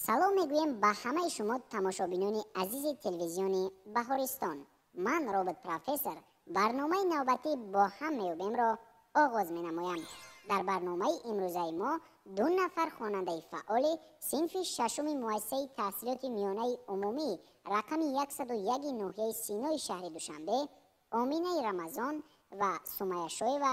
Салом мегӯем ба ҳамаи шумо тамошобинони азизи телевизиони Баҳористон. Ман робот профессор барномаи навбатӣ бо ҳам меёбемро оғоз менамоям. Дар барномаи имрӯзаи мо ду нафар хонандаи фаъоли синфи шашуми муассисаи таҳсилоти миёнаи умумӣ рақами 101 ноҳияи Синои шаҳри Душанбе Оминаи Рамазон ва Сумайя Шоева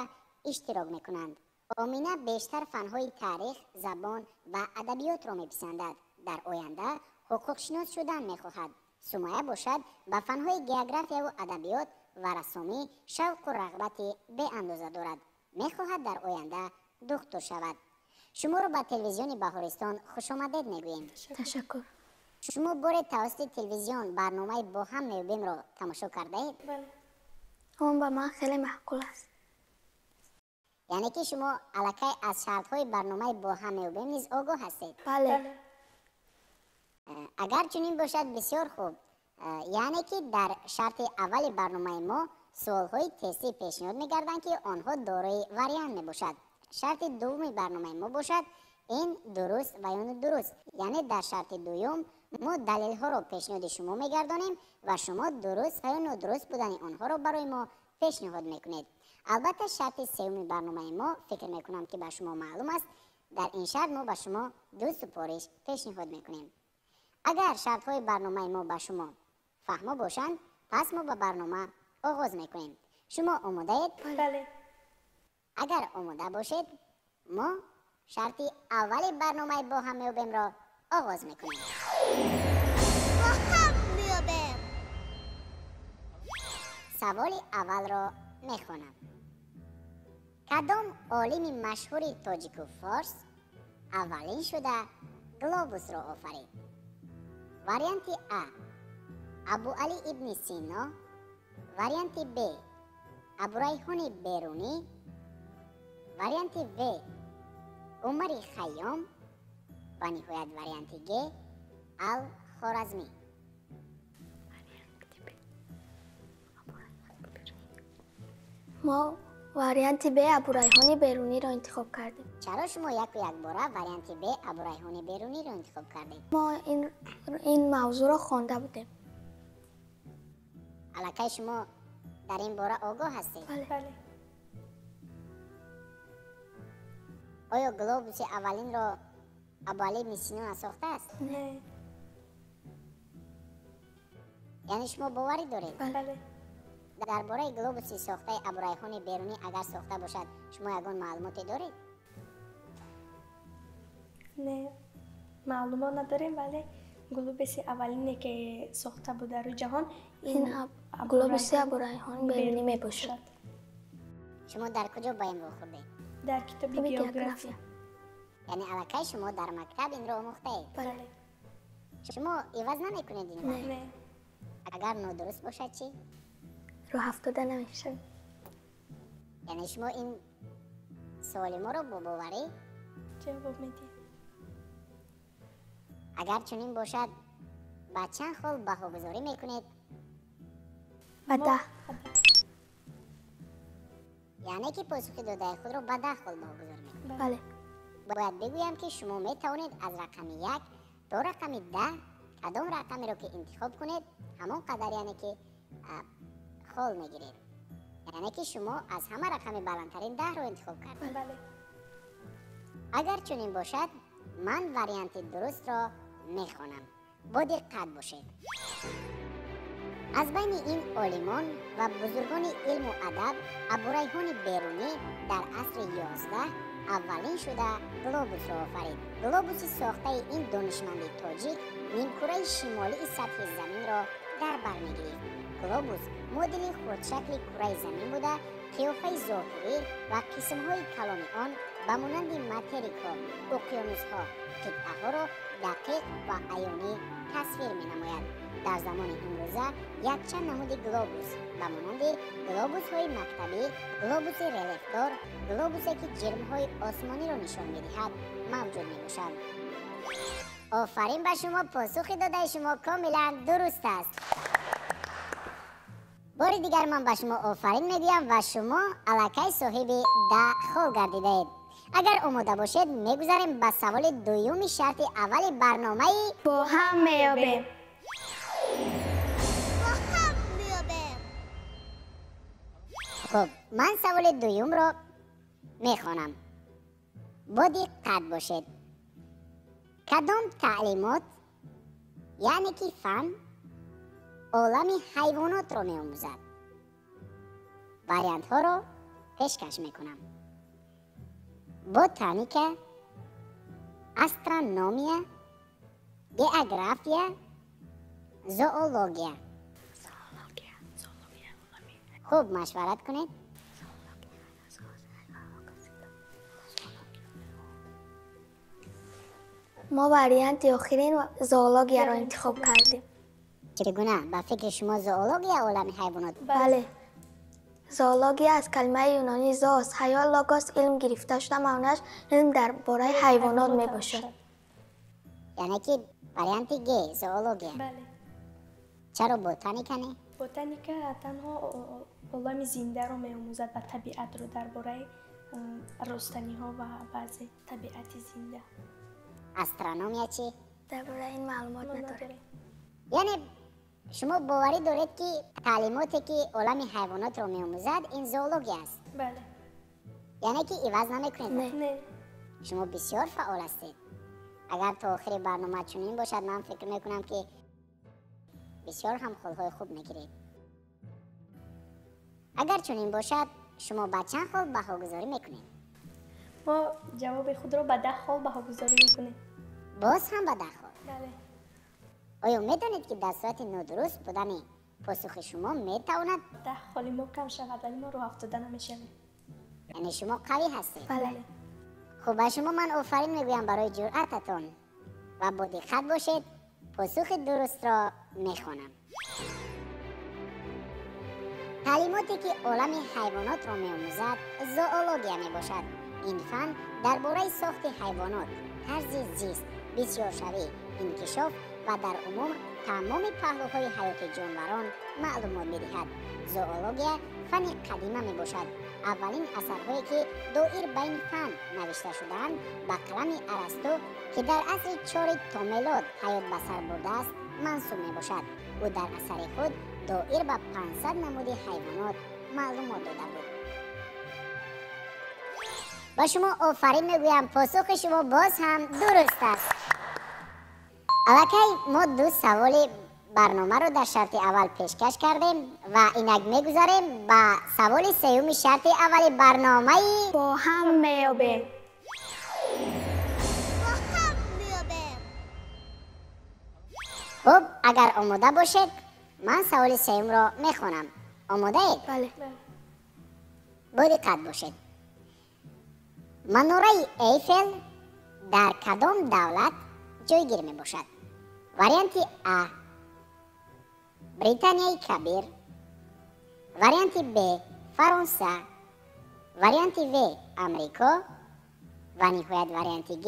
иштирок мекунанд. Омина бештар фанҳои таърих, забон ва адабиётро меписандад. Дар оянда ҳуқуқшинос шудан мехоҳад. Сумайя бошад ба фанҳои географияву адабиёт ва рассомӣ шавқу рағбати беандоза дорад. Мехоҳад дар оянда духтур шавад. Шуморо ба телевизиони Баҳористон хушомадед мегӯем. Ташаккур. Шумо боре тавассути телевизион барномаи бо ҳам меёбемро тамошо кардаед? Бале. Он ба ман хеле маъқул аст. Яъне ки шумо аллакай аз шартҳои барномаи бо ҳам меёбем низ огоҳ ҳастед? Бале. Агар чунин бошад, бисёр хуб. Яъне ки дар шарти аввали барномаи мо суолҳои тестӣ пешниҳод мегарданд, ки онҳо дорои вариант мебошад. Шарти дуввуми барномаи мо бошад ин дуруст ва ё нодуруст. Яъне дар шарти дуюм мо далелҳоро пешниҳоди шумо мегардонем ва шумо дуруст ва ё нодуруст будани онҳоро барои мо пешниҳод мекунед. Албатта, шарти сеюми барномаи мо, фикр мекунам, ки ба шумо маълум аст, дар ин шарт мо ба шумо ду супориш пешниҳод мекунем. Агар шартҳои барномаи мо ба шумо фаҳмо бошанд, пас мо ба барнома оғоз мекунем. Шумо омодаед? Бале. Агар омода бошед, мо шарти аввали барномаи бо ҳам меёбемро оғоз мекунем. Бо ҳам меёбем. Саволи аввалро мехонам. Кадом олими машҳури тоҷику форс аввалин шуда глобусро офарид? Варианти А Абуалӣ ибни Сино, варианти Б Абурайҳони Берунӣ, варианти В Умари Хайём ва ниҳоят варианти Г Ал-Хоразмӣ. Мо варианти Б Абурайҳони Беруниро интихоб кардем. Чаро шумо яку якбора варианти Б Абурайҳони Беруниро интихоб кардед? Мо ин мавзӯъро хонда будем. Аллакай шумо дар ин бора огоҳ ҳастед? Бале. Оё глобуси аввалинро Абуалӣ ибни Сино насохтааст? Не. Яъне шумо боварӣ доред? Бале. Дар бораи глобуси сохтаи Абурайҳони Берунӣ агар сохта бошад, шумо ягон маълумоте доред? Не, маълумот надорем, вале глобуси аввалине ки сохта буд дар рӯи ҷаҳон ин глобуси Абурайҳони Берунӣ мебошад. Шумо дар куҷо ба ин вохӯрдед? Дар китоби география. Яъне аллакай шумо дар мактаб инро омӯхтаед? Бале. Шумо иваз намекунед инро? Не. Агар нодуруст бошад чӣ? Роҳ афтода намешавад. Яъне шумо ин суоли моро бо боварӣ ҷавоб медиҳед? Агар чунин бошад, ба чанд хол баҳогузорӣ мекунед? Ба 10. Яъне ки посухи додаи худро ба 10 хол баҳогузорӣ мекунед? Бале. Бояд бигӯям, ки шумо метавонед аз рақами 1 то рақами 10 кадом рақамеро ки интихоб кунед, ҳамон қадар яъне ки хол мегиред. Яъне ки шумо аз ҳама рақами баландтарин 10-ро интихоб кардед. Бале. Агар чунин бошад, ман варианти дурустро мехонам. Бо диққат бошед. Аз байни ин олимон ва бузургони илму адаб Абурайҳони Берунӣ дар асри 11 аввалин шуда глобусро офарид. Глобуси сохтаи ин донишманди тоҷик нимкураи шимолии сатҳи заминро дар бар мегирифт. Глобус модели хурдшакли кураи замин буда, қиёфаи зоҳирӣ ва қисмҳои калони он ба монанди материкҳо, уқёнусҳо, қитъаҳоро дақиқ ва аёнӣ тасвир менамояд. Дар замони имрӯза якчанд намуди глобус ба монанди глобусҳои мактабӣ, глобуси релефдор, глобусе ки ҷирмҳои осмониро нишон медиҳад, мавҷуд мебошанд. Офарин ба шумо, посухи додаи шумо комилан дуруст аст. Бори дигар ман ба шумо офарин мегӯям ва шумо аллакай соҳиби 10 хол гардидаед. Агар омода бошед, мегузарем ба саволи дуюми шарти аввали барномаи «Бо ҳам меёбем». Бо ҳам меёбем. Хуб, ман саволи дуюмро мехонам. Бо диққат бошед. Кадом таълимот, яъне ки фан, олами ҳайвонотро меомӯзад? Вариантҳоро пешкаш мекунам: ботаника, астрономия, география, зоология. Хуб, машварат кунед. Мо варианти охирин зоологияро интихоб кардем. Чӣ гуна? Ба фикри шумо зоология олами ҳайвонот? Бале. Зоология аз калимаи юнонӣ зоос, ҳаёт, логос, илм гирифта шуда, маънояш илм дар бораи ҳайвонот мебошад. Яъне ки варианти г, зоология. Бале. Чаро ботаника не? Ботаника танҳо олами зиндаро меомӯзад ва табиатро, дар бораи рустаниҳо ва баъзе табиати зинда. Астрономия чӣ? Дар бораи ин маълумот надорем. Яъне шумо боварӣ доред, ки таълимоте, ки олами ҳайвонотро меомӯзад, ин зоология аст? Бале. Яъне ки иваз намекунед? Не. Не. Шумо бисёр фаъол ҳастед. Агар то охири барнома чунин бошад, ман фикр мекунам, ки бисёр ҳам холҳои хуб мегиред. Агар чунин бошад, шумо ба чанд хол баҳогузорӣ мекунед? Мо ҷавоби худро ба 10 хол баҳогузорӣ мекунем. Боз ҳам ба 10 хол? Бале. Оё медонед, ки дар сурати нодуруст будани посухи шумо метавонад 10 холи мо кам шавад, вале мо роҳафтода намешавем. Яъне шумо қавӣ ҳастед? Бале. Хуб, ба шумо ман офарин мегӯям барои ҷуръататон ва бо диққат бошед, посухи дурустро мехонам. Таълимоте, ки олами ҳайвонотро меомӯзад, зоология мебошад. Ин фан дар бораи сохти ҳайвонот, тарзи зист, бисёршавӣ, инкишоф ва дар умум тамоми паҳлӯҳои ҳаёти ҷонварон маълумот медиҳад. Зоология фани қадима мебошад. Аввалин асарҳое, ки доир ба ин фан навишта шудаанд, ба қалами Арасту, ки дар асри чори то мелод ҳаёт ба сар бурдааст, мансуб мебошад. Ӯ дар асари худ доир ба 500 намуди ҳайвонот маълумот дода буд. Ба шумо офарин мегӯям, посухи шумо боз ҳам дуруст аст. Аллакай мо ду саволи барномаро дар шарти аввал пешкаш кардем ва инак мегузарем ба саволи сеюми шарти аввали барномаи «Бо ҳам меёбем». Бо ҳам меёбем. Хуб, агар омода бошед, ман саволи сеюмро мехонам. Омодаед? Бале. Бо диққат бошед. Манораи Эйфел дар кадом давлат ҷойгир мебошад? Варианти А, Британияи Кабир, варианти Б, Фаронса, варианти В, Амрико ва ниҳоят варианти Г,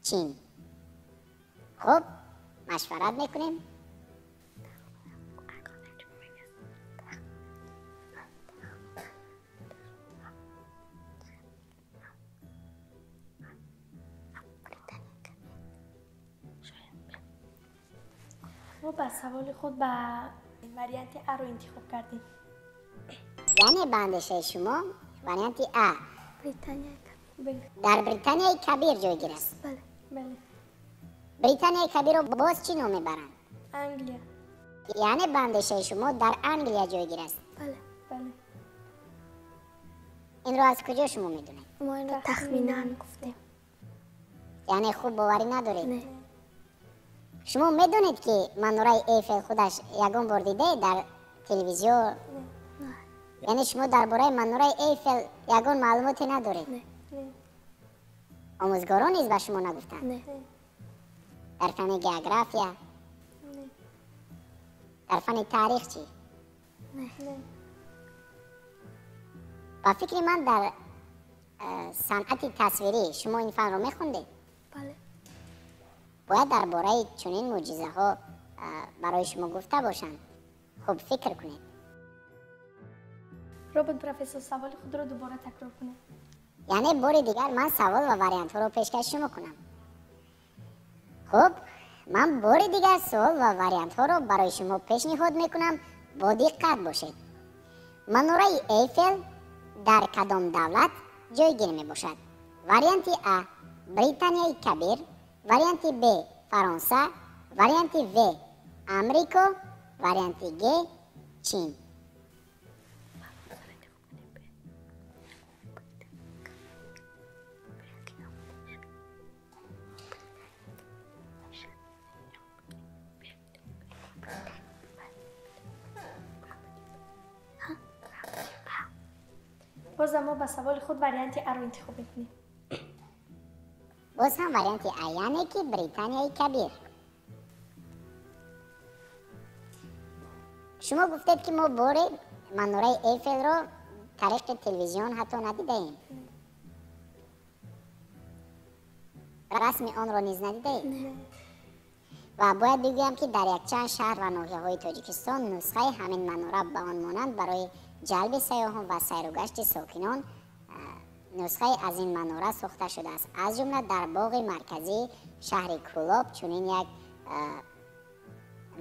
Чин. Хуб, машварат мекунем. Мо ба саволи худ ба варианти А ро интихоб кардем. Яъне ба андешаи шумо варианти А Британияи Бале. дар Британияи Кабир ҷойгир аст? Бале. Бале. Британияи Кабирро боз чӣ ном мебаранд? Англия. Яъне ба андешаи шумо дар Англия ҷойгир аст? Бале. Бале. Инро аз куҷо шумо медонед? Мо инро тахминан гуфтем. Яъне хуб боварӣ надоред? Не. Шумо медонед, ки манораи Эйфел худаш ягон бор дидаед дар телевизион? Не. Яъне шумо дар бораи манораи Эйфел ягон маълумоте надоред? Не. Не. Омӯзгорон низ ба шумо нагуфтанд? Не. Дар фани география? Не. Дар фани таърих чӣ? Не. Не. Ба фикри ман, дар санъати тасвирӣ шумо ин фанро мехондед? Бале. Бояд дар бораи чунин мӯъҷизаҳо барои шумо гуфта бошанд. Хуб фикр кунед. Робот профессор, саволи худро дубора такрор кунед. Яъне бори дигар ман савол ва вариантҳоро пешкаши шумо кунам. Хуб, ман бори дигар суол ва вариантҳоро барои шумо пешниҳод мекунам. Бо диққат бошед. Манораи Эйфел дар кадом давлат ҷойгир мебошад? Варианти А Британияи Кабир, варианти Б Фаронса, варианти В Амрико, варианти Г Чин. Боз мо ба саволи худ варианти Аро интихоб мекунем. Боз ҳам варианти А, яъне ки Британияи Кабир. Шумо гуфтед, ки мо боре манораи Эйфелро тариқи телевизион ҳатто надидаем. Расми онро низ надидаед? Ва бояд бигӯям, ки дар якчанд шаҳр ва ноҳияҳои Тоҷикистон нусхаи ҳамин манора ба он монанд барои ҷалби сайёҳон ва сайругашти сокинон нусхаи аз ин манора сохта шудааст. Аз ҷумла дар боғи марказии шаҳри Кӯлоб чунин як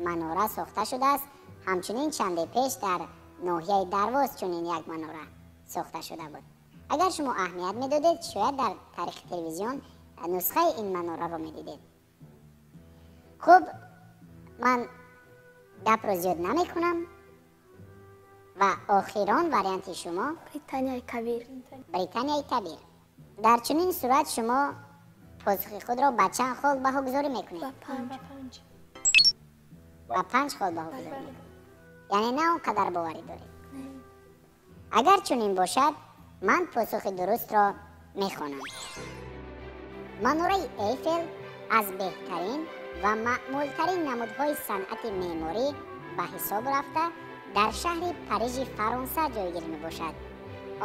манора сохта шудааст. Ҳамчунин чанде пеш дар ноҳияи Дарвоз чунин як манора сохта шуда буд. Агар шумо аҳамият медодед, шояд дар тариқи телевизион нусхаи ин манораро медидед. Хуб, ман гапро зиёд намекунам ва охирон варианти шумо Британияи Кабир. Британияи Кабир. Дар чунин сурат шумо посухи худро ба чанд хол баҳогузорӣ мекунед? Ба 5. Ба 5 хол баҳогузорӣ мекунед. Яъне на он қадар боварӣ доред. Агар чунин бошад, ман посухи дурустро мехонам. Манораи Эйфел аз беҳтарин ва маъмултарин намудҳои санъати меъморӣ ба ҳисоб рафта дар шаҳри Парижи Фаронса ҷойгир мебошад.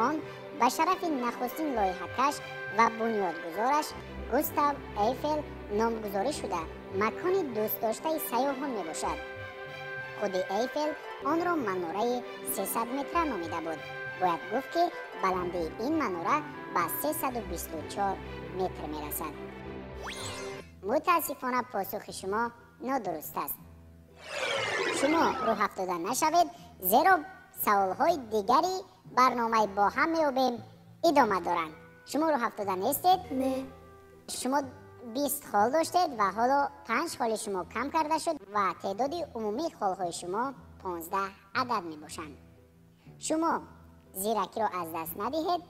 Он ба шарафи нахустин лоиҳакаш ва бунёдгузораш Густав Эйфел номгузорӣ шуда макони дӯстдоштаи сайёҳон мебошад. Худи Эйфел онро манораи 300 метра номида буд. Бояд гуфт, ки баландии ин манора ба 324 метр мерасад. Мутаассифона, посухи шумо нодуруст аст. Шумо рӯҳафтода нашавед, зеро саволҳои дигари барномаи бо ҳам меёбем идома доранд. Шумо рӯҳафтода нестед? Не. Шумо 20 хол доштед ва ҳоло 5 холи шумо кам карда шуд ва теъдоди умумии холҳои шумо 15 адад мебошанд. Шумо зиракиро аз даст надиҳед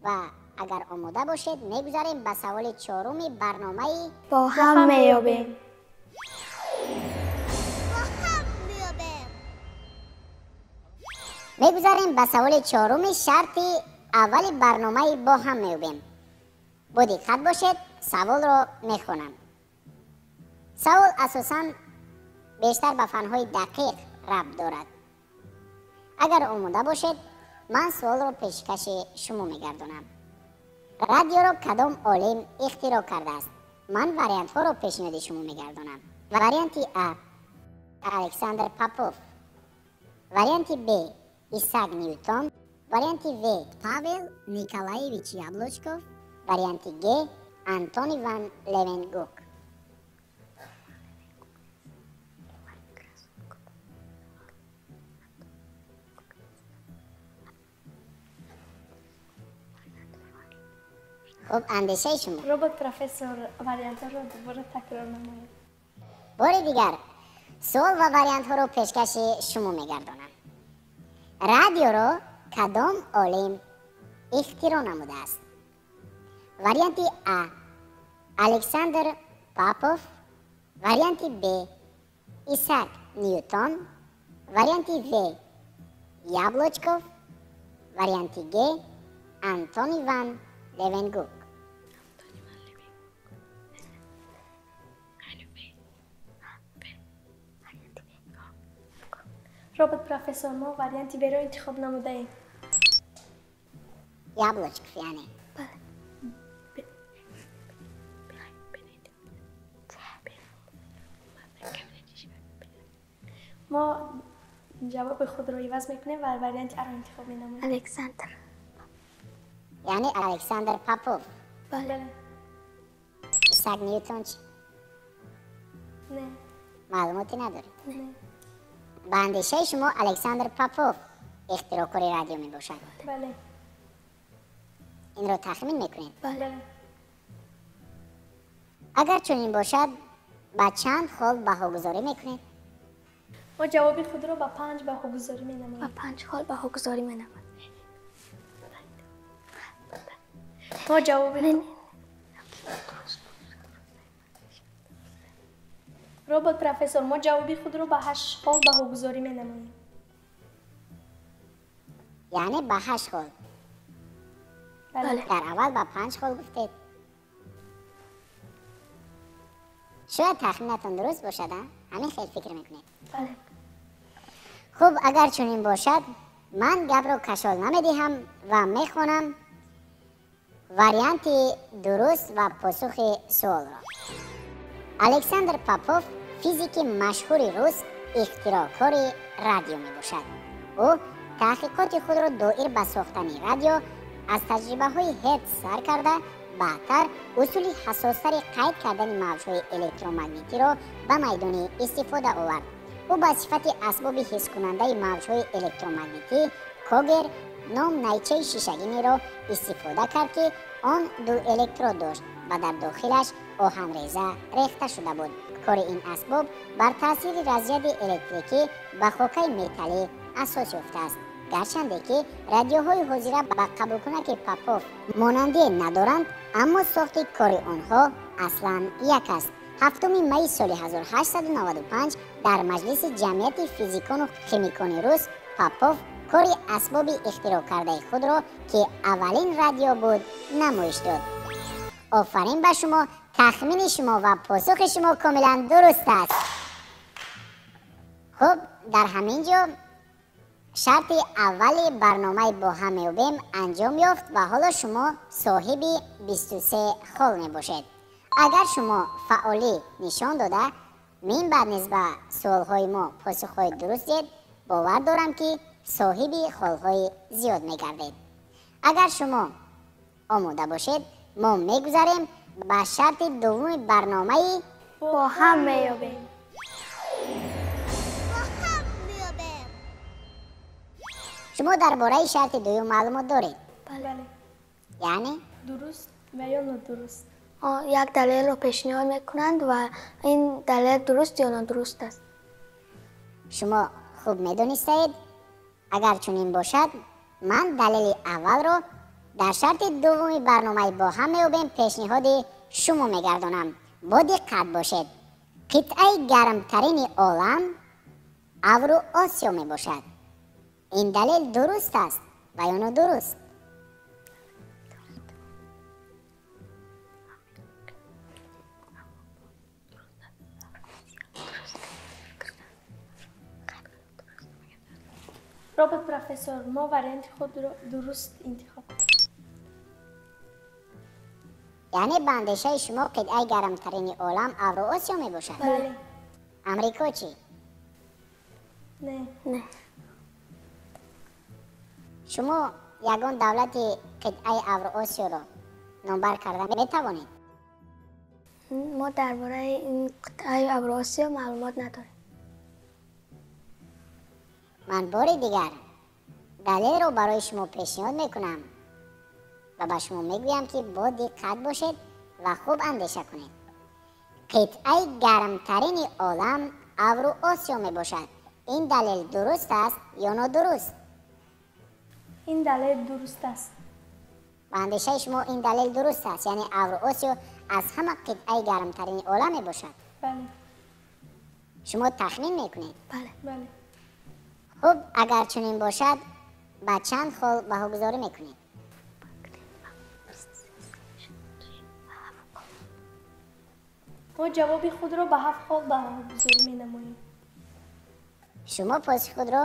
ва агар омода бошед, мегузарем ба саволи чоруми барномаи бо ҳам меёбем. Мегузарем ба саволи чоруми шарти аввали барномаи бо ҳам меёбем. Бо диққат бошед, саволро мехонам. Савол асосан бештар ба фанҳои дақиқ рабт дорад. Агар омода бошед, ман суолро пешкаши шумо мегардонам. Радиоро кадом олим ихтироъ кардааст? Ман вариантҳоро пешниҳоди шумо мегардонам. Варианти А Александр Попов, варианти Б Исаак Ньютон, варианти В Павел Николаевич Яблочков, варианти Г Антон Иван Левенгук. Хуб, андешаи шумо? Робот профессор, вариантҳоро дубора такрор намоед. Бори дигар суол ва вариантҳоро пешкаши шумо мегардонам. Радиоро кадом олим ихтироъ намудааст? Варианти А Александр Попов, варианти Б Исаак Ньютон, варианти В Яблочков, варианти Г Антон Иван Левенгук. Робот профессор, мо варианти Б-ро интихоб намудаем. Яблочков, яъне. Мо ҷавоби худро иваз мекунем ва варианти А-ро интихоб менамоем. Александр. Яъне Александр Попов. Бале. Исаак Ньютон чӣ? Не. Маълумоте надоред? Не. Ба андешаи шумо Александр Попов ихтироъкори радио мебошад? Бале. Инро тахмин мекунед? Бале. Агар чунин бошад, ба чанд хол баҳогузорӣ мекунед? Мо ҷавоби худро ба 5 баҳогузорӣ менамоем. Ба 5 хол баҳогузорӣ менамоем. Мо ҷавоби робот профессор, мо ҷавоби худро ба 8 хол баҳогузорӣ менамоем. Яъне ба 8 хол? Бале. Дар аввал ба 5 хол гуфтед. Шояд тахминатон дуруст бошад, а? Ҳамин хел фикр мекунед? Бале. Хуб, агар чунин бошад, ман гапро кашол намедиҳам ва мехонам варианти дуруст ва посухи суолро. Александр Попов физики машҳури рус, ихтироъкори радио мебошад. Ӯ таҳқиқоти худро доир ба сохтани радио аз таҷрибаҳои Ҳертс сар карда, баъдтар усули ҳассостари қайд кардани мавҷҳои электромагнитиро ба майдони истифода овард. Ӯ ба сифати асбоби ҳисскунандаи мавҷҳои электромагнитӣ когер ном найчаи шишагиниро истифода кард, ки он ду электрод дошт ва дар дохилаш оҳанреза рехта шуда буд. Кори ин асбоб бар таъсири разряди электрикӣ ба хокаи металлӣ асос ёфтааст. Гарчанде ки радиоҳои ҳозира ба қабулкунаки Попов монандие надоранд, аммо сохти кори онҳо аслан як аст. 7 майи соли 1895 дар маҷлиси ҷамъияти физикону химикони рус Попов кори асбоби ихтироъ кардаи худро, ки аввалин радио буд, намоиш дод. Офарин ба шумо, тахмини шумо ва посухи шумо комилан дуруст аст. Хуб, дар ҳамин ҷо шарти аввали барномаи бо ҳам меёбем анҷом ёфт ва ҳоло шумо соҳиби 23 хол мебошед. Агар шумо фаъолӣ нишон дода, мин баъд низ ба суолҳои мо посухҳои дуруст диҳед, бовар дорам, ки соҳиби холҳои зиёд мегардед. Агар шумо омода бошед, мо мегузарем ба шарти дуввуми барномаи бо ҳам меёбем. Шумо дар бораи шарти дуюм маълумот доред? Бале. Яъне? Дуруст ва ё нодуруст? Як далелро пешниҳод мекунанд ва ин далел дуруст ё нодуруст аст. Шумо хуб медонистаед? Агар чунин бошад, ман далели аввалро дар шарти дуввуми барномаи бо ҳам меёбем пешниҳоди шумо мегардонам. Бо диққат бошед. Қитъаи гармтарини олам Авруосиё мебошад. Ин далел дуруст аст ва ё нодуруст? Робот профессор, мо варианти худро дуруст интихоб кардем. Яъне ба андешаи шумо қитъаи гармтарини олам Авруосиё мебошад? Бале. Амрико чӣ? Не. Не. Шумо ягон давлати қитъаи Авруосиёро номбар карда метавонед? Мо дар бораи ин қитъаи Авруосиё маълумот надорем. Ман бори дигар далелро барои шумо пешниҳод мекунам ва ба шумо мегӯям, ки бо диққат бошед ва хуб андеша кунед. Қитъаи гармтарини олам Авруосиё мебошад. Ин далел дуруст аст ё нодуруст? Ин далел дуруст аст. Ба андешаи шумо ин далел дуруст аст, яъне Авруосиё аз ҳама қитъаи гармтарини олам мебошад? Бале. Шумо тахмин мекунед? Бале. Бале. Хуб, агар чунин бошад, ба чанд хол баҳогузорӣ мекунед? Мо ҷавоби худро ба 7 хол баҳогузорӣ менамоем. Шумо посухи худро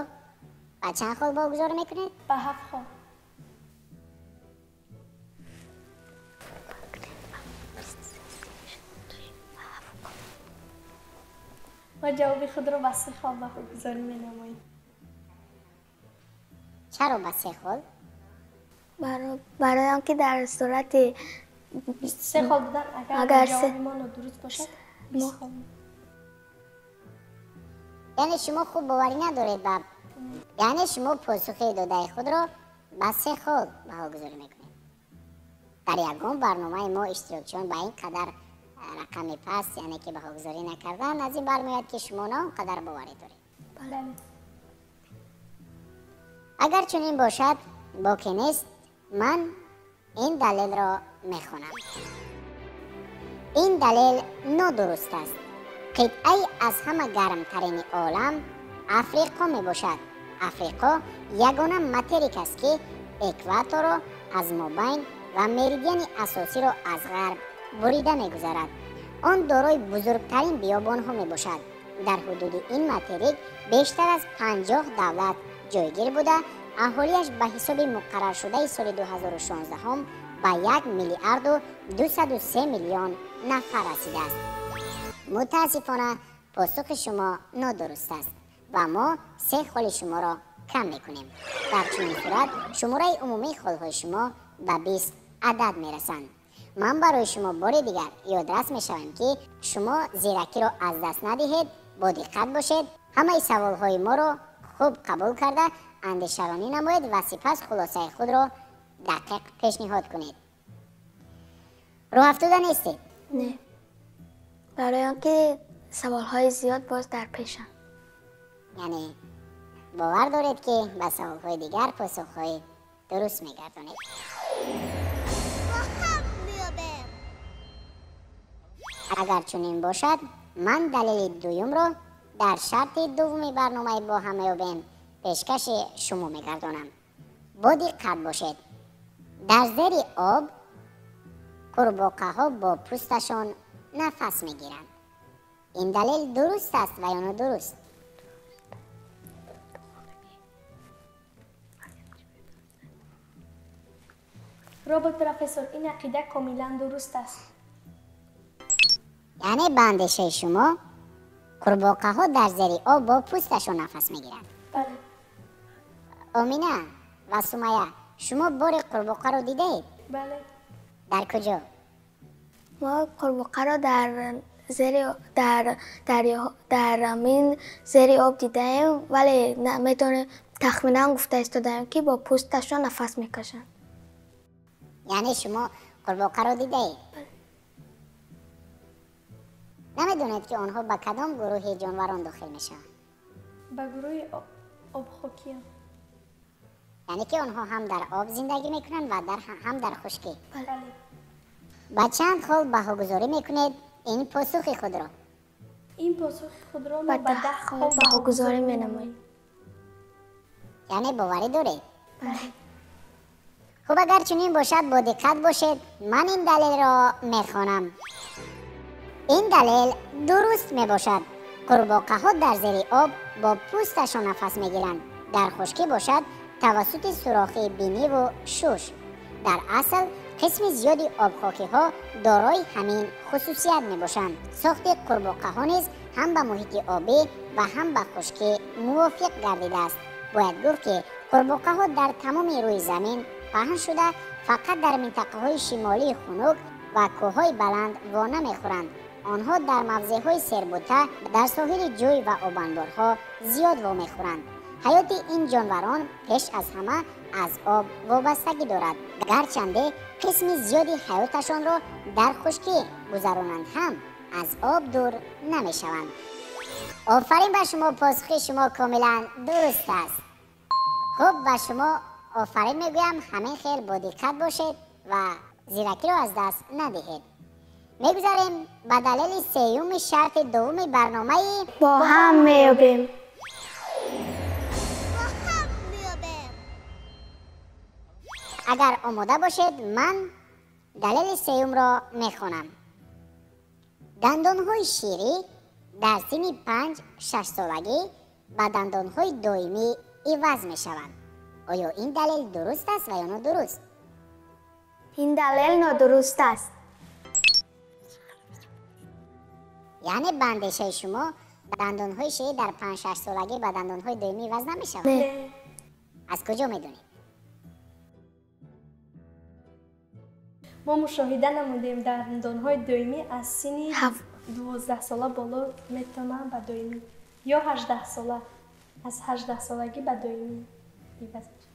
ба чанд хол баҳогузорӣ мекунед? Ба 7 хол. Мо ҷавоби худро ба 3 хол баҳогузорӣ менамоем. Чаро ба 3 хол? Барои он ки дар сурати 23 хол додан агар ҷавоби мо нодуруст бошад 20 хол. Яъне шумо хуб боварӣ надоред ба, яъне шумо посухи додаи худро ба 3 хол баҳогузорӣ мекунед. Дар ягон барномаи мо иштирокчиён ба ин қадар рақами паст, яъне ки баҳогузорӣ накардан, аз ин бармеояд ки шумо на он қадар боварӣ доред. Агар чунин бошад, боке нест, ман ин далелро мехонам. Ин далел нодуруст аст. Қитъаи аз ҳама гармтарини олам Африқо мебошад. Африқо ягона материк аст, ки экваторро аз мобайн ва меридиани асосиро аз ғарб бурида мегузарад. Он дорои бузургтарин биёбонҳо мебошад. Дар ҳудуди ин материк бештар аз 50 давлат ҷойгир буда, аҳолиаш ба ҳисоби муқарраршудаи соли 2016 ба 1 миллиарду 203 миллион нафар расидааст. Мутаассифона, посухи шумо нодуруст аст ва мо 3 холи шуморо кам мекунем. Дар чунин сурат шумораи умумии холҳои шумо ба 20 адад мерасанд. Ман барои шумо бори дигар ёдрас мешавам, ки шумо зиракиро аз даст надиҳед, бо диққат бошед, ҳамаи саволҳои моро хуб қабул карда андешаронӣ намоед ва сипас хулосаи худро дақиқ пешниҳод кунед. Рӯҳафтода нестед? Не, барои он ки саволҳои зиёд боз дар пешанд. Яъне бовар доред, ки ба саволҳои дигар посухҳои дуруст мегардонед. Агар чунин бошад, ман далели дуюмро дар шарти дуввуми барномаи бо ҳам меёбем пешкаши шумо мегардонам. Бо диққат бошед. Дар зери об қурбоқаҳо бо пӯсташон нафас мегиранд. Ин далел дуруст аст ва ё нодуруст? Робот профессор, ин ақида комилан дуруст аст. Яъне ба андешаи шумо қурбоқаҳо дар зери об бо пӯсташон нафас мегиранд? Бале. Омина ва Сумая, шумо бори қурбоқаро дидаед? Бале. Дар куҷо? Мо қурбоқаро дар зери дар дар амин зери об дидаем, вале наметавонем тахминан гуфта истодаем, ки бо пӯсташон нафас мекашанд. Яъне шумо қурбоқаро дидаед? Намедонед, ки онҳо ба кадом гурӯҳи ҷонварон дохил мешаванд? Ба гурӯҳи обхокиям. Яъне ки онҳо ҳам дар об зиндагӣ мекунанд ва ҳам дар хушкӣ. Бале. Ба чанд хол баҳогузорӣ мекунед ин посухи худро? Ин посухи худро мо ба ба 10 10 хол хол баҳогузорӣ менамоем. Яъне боварӣ доред? Бале. Хуб, агар чунин бошад, бо диққат бошед, ман ин далелро мехонам. Ин далел дуруст мебошад. Қурбоқаҳо дар зери об бо пӯсташон нафас мегиранд. Дар хушкӣ бошад тавассути сурохи биниву шуш. Дар асл қисми зиёди обхокиҳо дорои ҳамин хусусият мебошанд. Сохти қурбоқаҳо низ ҳам ба муҳити обӣ ва ҳам ба хушкӣ мувофиқ гардидааст. Бояд гуфт, ки қурбоқаҳо дар тамоми рӯи замин паҳн шуда, фақат дар минтақаҳои шимолии хунук ва кӯҳҳои баланд вона мехӯранд. Онҳо дар мавзеъҳои сербута, дар соҳили ҷӯй ва обанборҳо зиёд вомехӯранд. Ҳаёти ин ҷонварон пеш аз ҳама аз об вобастагӣ дорад. Гарчанде қисми зиёди ҳаёташонро дар хушкӣ гузаронанд ҳам аз об дур намешаванд. Офарин ба шумо, посухи шумо комилан дуруст аст. Хуб, ба шумо офарин мегӯям, ҳамин хел бо диққат бошед ва зиракиро аз даст надиҳед. Мегузарем ба далели сеюми шарти дуввуми барномаи бо ҳам меёбем. Агар омода бошед, ман далели сеюмро мехонам. Дандонҳои ширӣ дар синни 5-6 солагӣ ба дандонҳои доимӣ иваз мешаванд. Оё ин далел дуруст аст ва ё нодуруст? Ин далел нодуруст аст. Яъне ба андешаи шумо дандонҳои ширӣ дар 5-6 солагӣ ба дандонҳои доимӣ иваз намешаванд? Не. Аз куҷо медонед? Мо мушоҳида намудем, дандонҳои доимӣ аз синни 12 сола боло метавонанд ба доимӣ ё 18 сола, аз 18 солагӣ ба доимӣ иваз мешаванд.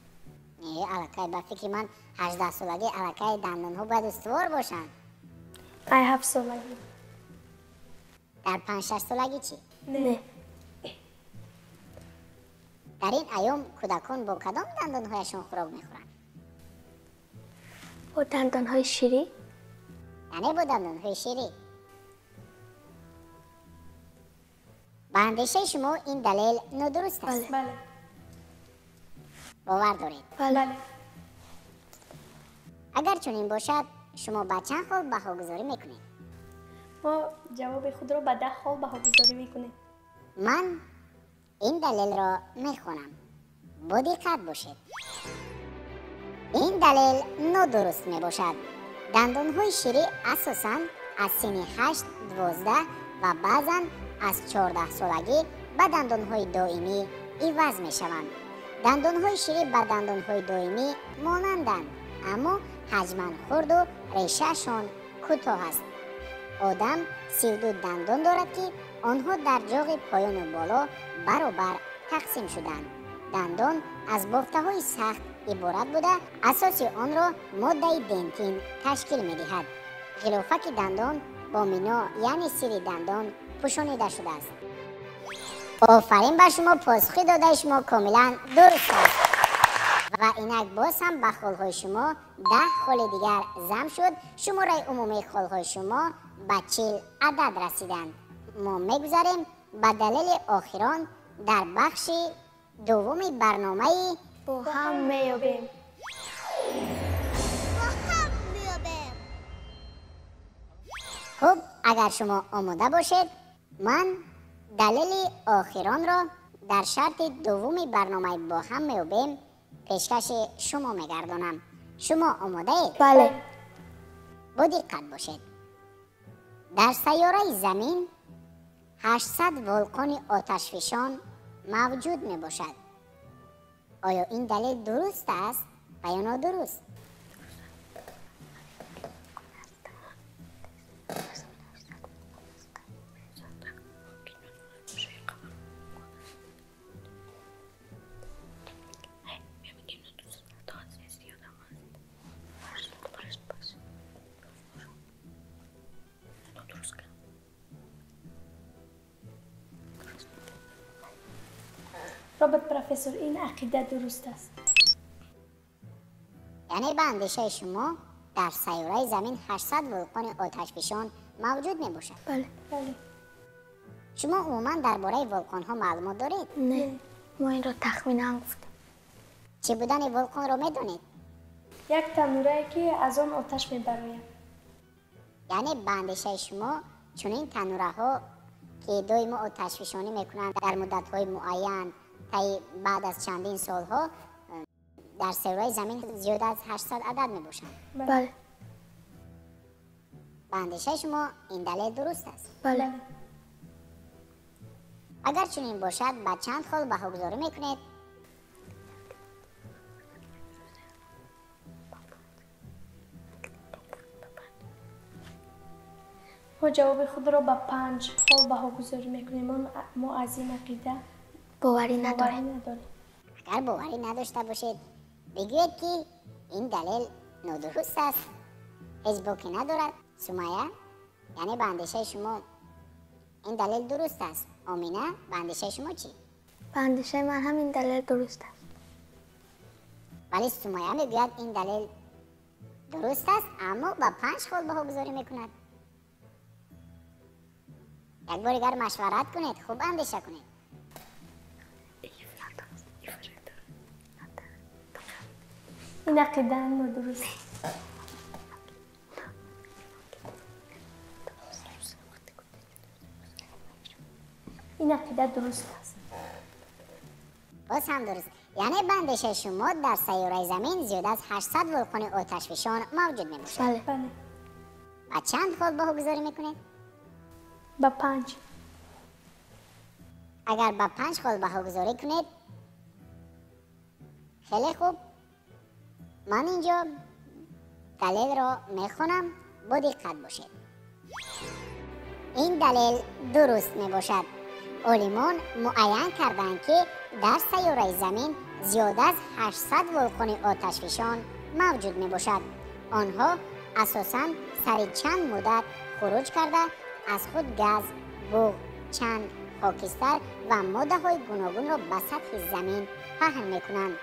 Не, аллакай ба фикри ман 18 солагӣ аллакай дандонҳо бояд устувор бошанд. Ай 7 солагӣ. Дар 5-6 солагӣ чӣ? Не. Дар ин айём кӯдакон бо кадом дандонҳояшон хӯрок мехӯранд? Бо дандонҳои ширӣ. Яъне бо дандонҳои ширӣ. Ба андешаи шумо ин далел нодуруст аст? Бале. Бовар доред? Бале. Агар чунин бошад, шумо ба чанд хол баҳогузорӣ мекунед? Мо ҷавоби худро ба 10 хол баҳогузорӣ мекунем. Ман ин далелро мехонам. Бо диққат бошед. Ин далел нодуруст мебошад. Дандонҳои ширӣ асосан аз синни 8, 12 ва баъзан аз 14 солагӣ ба дандонҳои доимӣ иваз мешаванд. Дандонҳои ширӣ ба дандонҳои доимӣ монанданд, аммо ҳаҷман хурду решаашон кӯтоҳ аст. Одам 32 дандон дорад, ки онҳо дар ҷоғи поёну боло баробар тақсим шуданд. Дандон аз бофтаҳои сахт иборат буда, асоси онро моддаи дентин ташкил медиҳад. Ғилофаки дандон бо мино, яъне сири дандон пӯшонида шудааст. Офарин ба шумо, посухи додаи шумо комилан дуруст аст. Ва инак боз ҳам ба холҳои шумо 10 холи дигар зам шуд. Шумораи умумии холҳои шумо ба 40 адад расиданд. Мо мегузарем ба далели охирон дар бахши дуввуми барномаи бо ҳам меёбем. Бо ҳам меёбем. Хуб, агар шумо омода бошед, ман далели охиронро дар шарти дуввуми барномаи бо ҳам меёбем пешкаши шумо мегардонам. Шумо омодаед? Бале. Бо диққат бошед. Дар сайёраи Замин 800 вулқони оташфишон мавҷуд мебошад. Оё ин далел дуруст аст ва ё нодуруст? Робот профессор, ин ақида дуруст аст. Яъне ба андешаи шумо дар сайёраи Замин 800 вулқони оташфишон мавҷуд мебошад? Бале. Бале. Шумо умуман дар бораи вулқонҳо маълумот доред? Не, мо инро тахминан гуфтем. Чӣ будани вулқонро медонед? Як танурае ки аз он оташ мебарояд. Яъне ба андешаи шумо чунин танураҳо ки доимо оташфишонӣ мекунанд дар муддатҳои муайян таи баъд аз чандин солҳо дар сайёраи Замин зиёда аз 800 адад мебошанд? Бале. Ба андешаи шумо ин далел дуруст аст? Бале. Агар чунин бошад, ба чанд хол баҳогузорӣ мекунед? Мо ҷавоби худро ба 5 хол баҳогузорӣ мекунем. Мо аз ин ақида боварӣ надорем. Агар боварӣ надошта бошед, бигӯед ки ин далел нодуруст аст, ҳеҷ боке надорад. Сумайя, яъне ба андешаи шумо ин далел дуруст аст. Омина, ба андешаи шумо чӣ? Ба андешаи ман ҳам ин далел дуруст аст. Вале Сумайя мегӯяд ин далел дуруст аст, аммо ба 5 хол баҳогузорӣ мекунад. Як бор дигар машварат кунед, хуб андеша кунед. Ин ақида нодуруст. Ин ақида дуруст аст. Боз ҳам дуруст. Яъне ба андешаи шумо дар сайёраи Замин зиёда аз 800 вулқони оташфишон мавҷуд мебошад? Бале. Бале. Ба чанд хол баҳогузорӣ мекунед? Ба 5. Агар ба 5 хол баҳогузорӣ кунед, хеле хуб. Ман инҷо Далилро мехонам, бо диққат бошед. Ин далел дуруст мебошад. Олимон муайян карданд, ки дар сайёраи Замин зиёд аз 800 вулқони оташфишон мавҷуд мебошад. Онҳо асосан сари чанд муддат хуруҷ карда аз худ газ, буғ, чанг, хокистар ва моддаҳои гуногунро ба сатҳи замин паҳн мекунанд.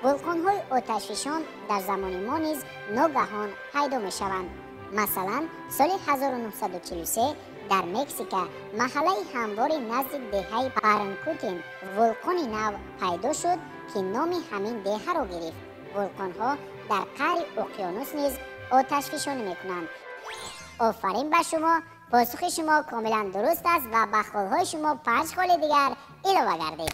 Вулқонҳои оташфишон дар замони мо низ ногаҳон пайдо мешаванд. Масалан, соли 1943 дар Мексика маҳаллаи ҳамвори назди деҳаи Парнкутин вулқони нав пайдо шуд, ки номи ҳамин деҳаро гирифт. Вулқонҳо дар қаъри уқёнус низ оташфишонӣ мекунанд. Офарин ба шумо! Посухи шумо комилан дуруст аст ва ба холҳои шумо 5 холи дигар илова гардид.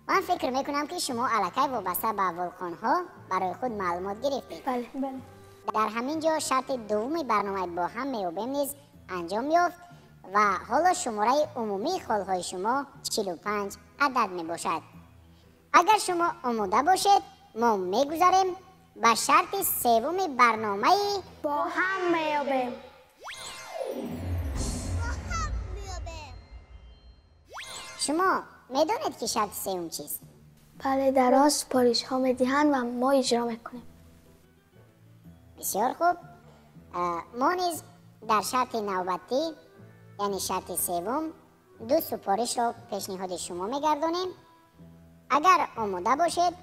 Ман фикр мекунам, ки шумо аллакай вобаста ба вулқонҳо барои худ маълумот гирифтед. Бале, бале. Дар ҳамин ҷо шарти дуввуми барномаи бо ҳам меёбем низ анҷом ёфт ва ҳоло шумораи умумии холҳои шумо 45 адад мебошад. Агар шумо омода бошед, мо мегузарем ба шарти севуми барномаи бо ҳам меёбем. Шумо медонед, ки шарти севум чист? Бале, дар он супоришҳо медиҳанд ва мо иҷро мекунем. Бисёр хуб. Мо низ дар шарти навбатӣ, яъне шарти севум, 2 супоришро пешниҳоди шумо мегардонем. Агар омода бошед,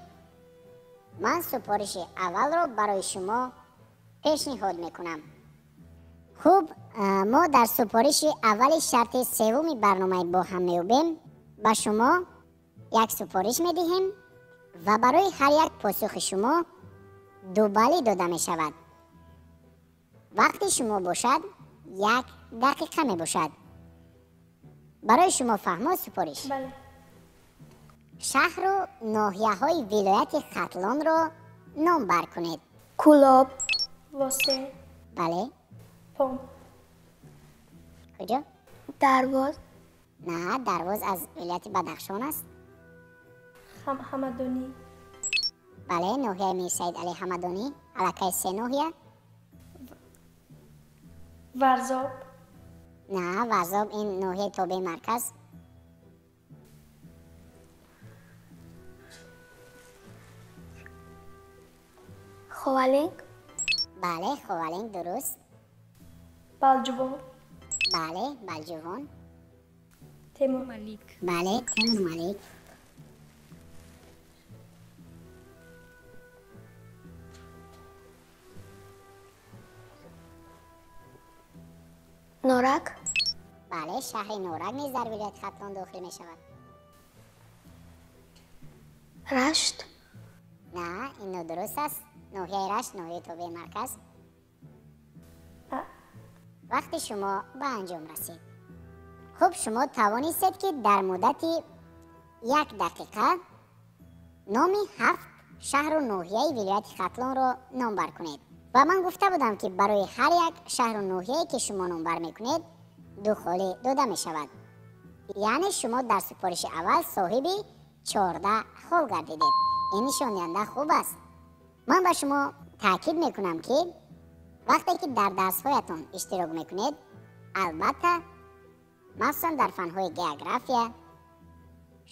ман супориши аввалро барои шумо пешниҳод мекунам. Хуб, мо дар супориши аввали шарти севуми барномаи бо ҳам меёбем ба шумо як супориш медиҳем ва барои ҳар як посухи шумо 2 балли дода мешавад. Вақти шумо бошад 1 дақиқа мебошад. Барои шумо фаҳмо супориш? Бале. Шаҳру ноҳияҳои вилояти Хатлонро номбар кунед. Кӯлоб. Восе. Бале. Пом. Куҷо? Дарвоз. На, Дарвоз аз вилояти Бадахшон аст. Ҳамадонӣ. Бале, ноҳияи Мирсаид Али Ҳамадонӣ, аллакай 3 ноҳия. Варзоб. На, Варзоб ин ноҳияи тобеи марказ. Ховалинг. Бале, Ховалинг дуруст. Балҷувон. Бале, Балҷувон. Темур Малик. Бале, Темур Малик. Норак. Бале, шаҳри Норак низ дар вилояти Хатлон дохил мешавад. Рашт. На, ин нодуруст аст. Ноҳияи Рашт ноҳияи тобеи марказ. Вақти шумо ба анҷом расид. Хуб, шумо тавонистед, ки дар муддати 1 дақиқа номи 7 шаҳру ноҳияи вилояти Хатлонро номбар кунед. Ва ман гуфта будам, ки барои ҳар як шаҳру ноҳияе, ки шумо номбар мекунед, 2 холи дода мешавад. Яъне шумо дар супориши аввал соҳиби 14 хол гардидед. Ин нишондиҳанда хуб аст. Ман ба шумо таъкид мекунам, ки вақте ки дар дарсҳоятон иштирок мекунед, албатта, махсусан дар фанҳои география,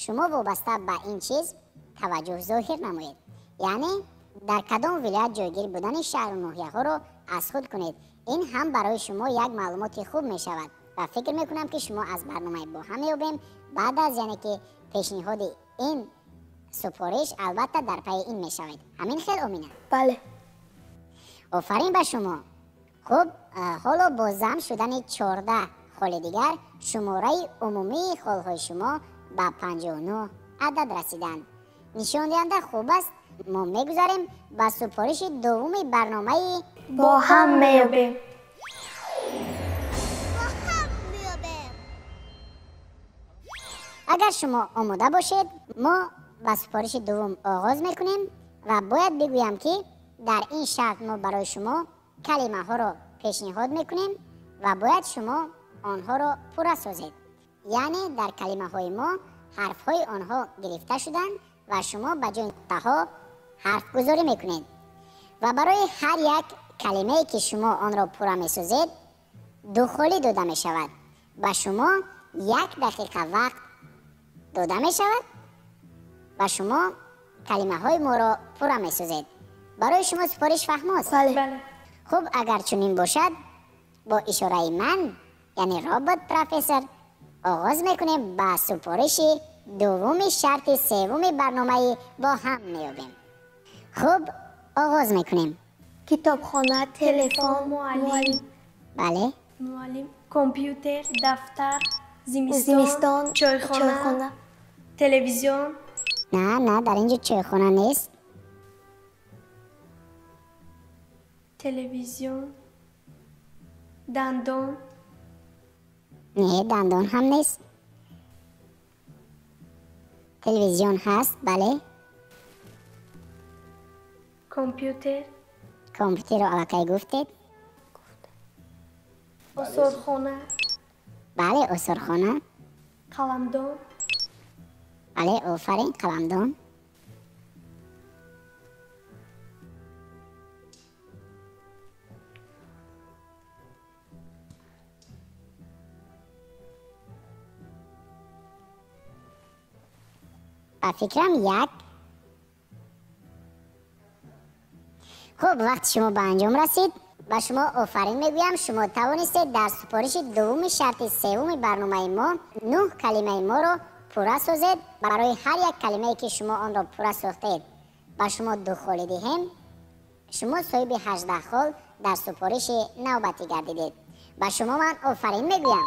шумо вобаста ба ин чиз таваҷҷӯҳ зоҳир намоед. Яъне дар кадом вилоят ҷойгир будани шаҳру ноҳияҳоро аз худ кунед. Ин ҳам барои шумо як маълумоти хуб мешавад ва фикр мекунам, ки шумо аз барномаи бо ҳам меёбем баъд аз яъне ки пешниҳоди ин супориш албатта дар пайи ин мешавед. Ҳамин хел, Омина? Бале. Офарин ба шумо. Хуб, ҳоло бо зам шудани 14 холи дигар шумораи умумии холҳои шумо ба 59 адад расиданд. Нишондиҳанда хуб аст. Мо мегузарем ба супориши дуввуми барномаи бо ҳам меёбем. Агар шумо омода бошед, мо ба супориши дуввум оғоз мекунем ва бояд бигӯям, ки дар ин шарт мо барои шумо калимаҳоро пешниҳод мекунем ва бояд шумо онҳоро пурра созед. Яъне дар калимаҳои мо ҳарфҳои онҳо гирифта шуданд ва шумо ба ҷои нуқтаҳо ҳарфгузорӣ мекунед. ва барои ҳар як калимае ки шумо онро пурра месозед 2 холӣ дода мешавад. Ба шумо 1 дақиқа вақт дода мешавад ва шумо калимаҳои моро пурра месозед. Барои шумо супориш фаҳмост? Бале. Хуб, агар чунин бошад, бо ишораи ман, яъне робот профессор, оғоз мекунем ба супориши дуввуми шарти севуми барномаи бо ҳам меёбем. Хуб, оғоз мекунем. Китобхона, телефон, муаллим. Бале. Муаллим, компютер, дафтар, зимистон, чойхона, телевизион. На, дар инҷо чойхона нест. Телевизион, дандон. Не, дандон ҳам нест. Телевизион ҳаст, бале. Компютер. Компютерро аллакай гуфтед. Осорхона. Бале, осорхона. Қаламдон. Бале, офарин, қаламдон. Ба фикрам 1. Хуб, вақти шумо ба анҷом расид. Ба шумо офарин мегӯям. Шумо тавонистед дар супориши дуввуми шарти севуми барномаи мо 9 калимаи моро пурра созед. Барои ҳар як калимае ки шумо онро пурра сохтед ба шумо 2 холӣ диҳем. Шумо соҳиби 18 хол дар супориши навбатӣ гардидед. Ба шумо ман офарин мегӯям.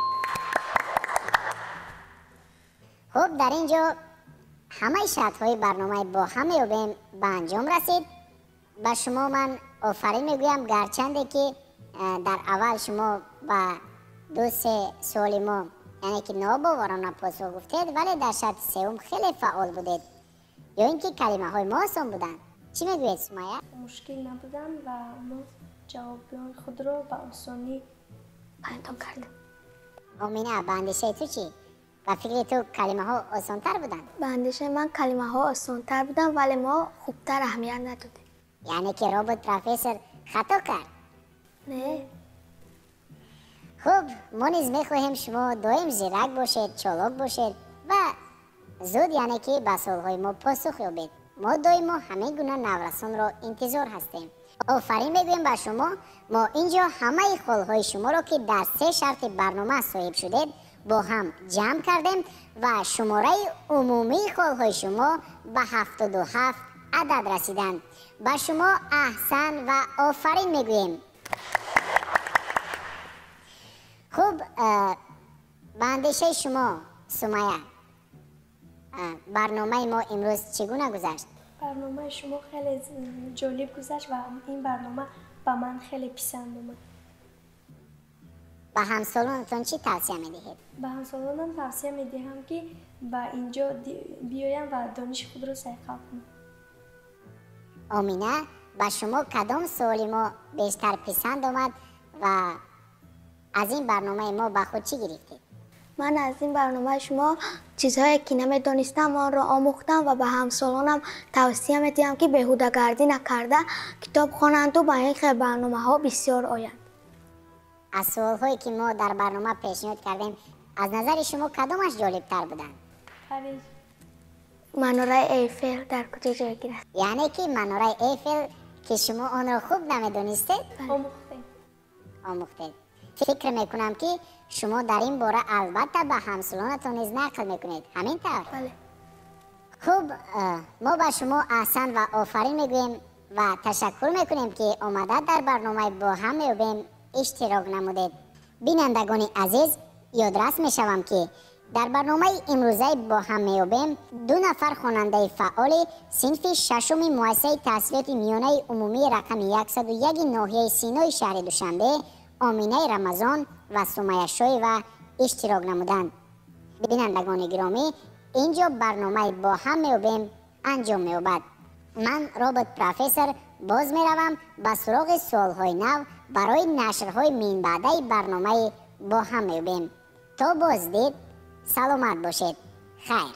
Хуб, дар ин ҷо ҳамаи шартҳои барномаи бо ҳам меёбем ба анҷом расид. Ба шумо ман офарин мегӯям, гарчанде ки дар аввал шумо ба 2-3 суоли мо, яъне ки нобоварона посух гуфтед, вале дар шарти севум хеле фаъол будед. Ё ин ки калимаҳои мо осон буданд. Чӣ мегӯед, Сумая? Мушкил набуданд ва мо ҷавобҳои худро ба осонӣ пайдо кардем. Омина, ба андешаи ту чӣ? Ба фикри ту калимаҳо осонтар буданд? Ба андешаи ман калимаҳо осонтар буданд, вале мо хубтар аҳамият надодем. Яъне ки робот профессор хато кард? Не. Хуб, мо низ мехоҳем шумо доим зирак бошед, чолок бошед ва зуд, яъне ки ба суолҳои мо посух ёбед. Мо доимо ҳамин гуна наврасонро интизор ҳастем. Офарин мегӯем ба шумо. Мо ин ҷо ҳамаи холҳои шуморо ки дар 3 шарти барнома соҳиб шудед бо ҳам ҷамъ кардем ва шумораи умумии холҳои шумо ба 77 адад расиданд. Ба шумо аҳсан ва офарин мегӯем. Хуб, ба андешаи шумо, Сумая, барномаи мо имрӯз чӣ гуна гузашт? Барномаи шумо хеле ҷолиб гузашт ва ин барнома ба ман хеле писанд омад. Ба ҳамсолонатон чӣ тавсия медиҳед? Ба ҳамсолонам тавсия медиҳам, ки ба инҷо биёям ва дониши худро сайқал кунам. Омина, ба шумо кадом суоли мо бештар писанд омад ва аз ин барномаи мо ба худ чӣ гирифтед? Ман аз ин барномаи шумо чизҳое ки намедонистам онро омӯхтам ва ба ҳамсолонам тавсия медиҳам, ки беҳудагардӣ накарда китоб хонанду ба ин хел барномаҳо бисёр оянд. Аз суолҳое ки мо дар барнома пешниҳод кардем, аз назари шумо кадомаш ҷолибтар буданд? Париж. Манораи Эйфел дар куҷо ҷойгир аст? Яъне ки манораи Эйфел ки шумо онро хуб намедонистед? Омӯхтем. Омӯхтед. Фикр мекунам ки шумо дар ин бора албатта ба ҳамсолонатон низ нақл мекунед. Ҳамин тавр? Бале. Хуб, мо ба шумо аҳсан ва офарин мегӯем ва ташаккур мекунем, ки омада дар барномаи бо ҳам меёбем иштирок намудед. Бинандагони азиз, ёдрас мешавам, ки дар барномаи имрӯзаи бо ҳам меёбем 2 нафар хонандаи фаъоли синфи 6-уми муассисаи таҳсилоти миёнаи умумии рақами 101 ноҳияи Синои шаҳри Душанбе Оминаи Рамазон ва Сумая Шоева иштирок намуданд. Бинандагони гиромӣ, ин ҷо барномаи бо ҳам меёбем анҷом меёбад. Ман робот профессор боз меравам ба суроғи суолҳои нав барои нашрҳои минбаъдаи барномаи бо ҳам меёбем. То боздид, саломат бошед. Хайр.